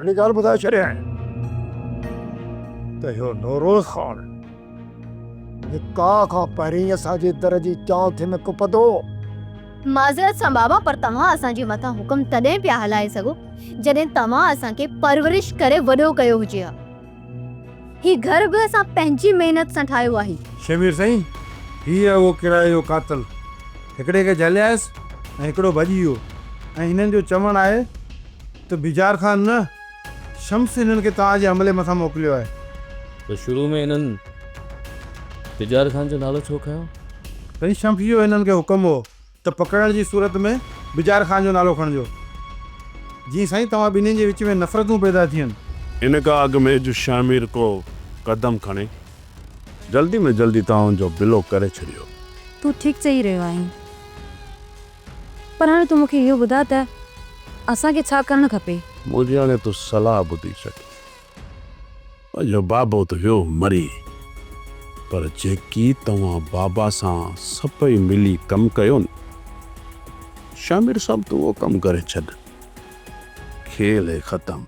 هڪڙي ڳالهه ٻڌائي ڇڏيانء ته اهو نوروز خان نڪاح کان پهرين اسان جي در جي چانئٺ ۾ ڪپندو. معذرت سان بابا پر توهان اسان جي مٿان حڪم تڏهن پيا هلائي سگهو جڏهن توهان اسان کي پرورش ڪري وڏو ڪيو هجي ها. هي گهر به اسان پنهنجي محنت سان ٺاهيو آهي. شهمير سائين، هي آهي اهو ڪرايي جو قاتل. هڪڙي کي جهليائيس ۽ هڪڙو ڀڄي ويو ۽ هنن جو چوڻ آهي ته بجار خان نه، شمس هنن کي توهان جي حملي مٿان موڪليو آهي. ته شروع ۾ هنن بجار خان جو نالو ڇو کنيو؟ سائين شمس جو هنن کي حڪم هو ته پڪڙڻ جي صورت ۾ بجار خان جو نالو کڻجو. جيئن سائين توهان ٻنهي جي وچ ۾ نفرتون پيدا ٿين. ان کان اڳ ۾ جو شهمير ڪو قدم کڻي، جلدي ۾ جلدي توهان ان جو بلو ڪري ڇڏيو. تون ٺيڪ چئي رهيو آهين. پر هاڻي تون مون کي اهو ٻڌاء ته اسان کي ڇا ڪرڻ کپي؟ منهنجي هاڻي تون صلاح ٻڌي ڇڏ. منهنجو بابو ته ويو مري، پر جيڪي توهان بابا سان سڀئي ملي ڪم ڪيو نه، شامير صاحب تون اهو ڪم ڪري ڇڏ، کيل هي ختم.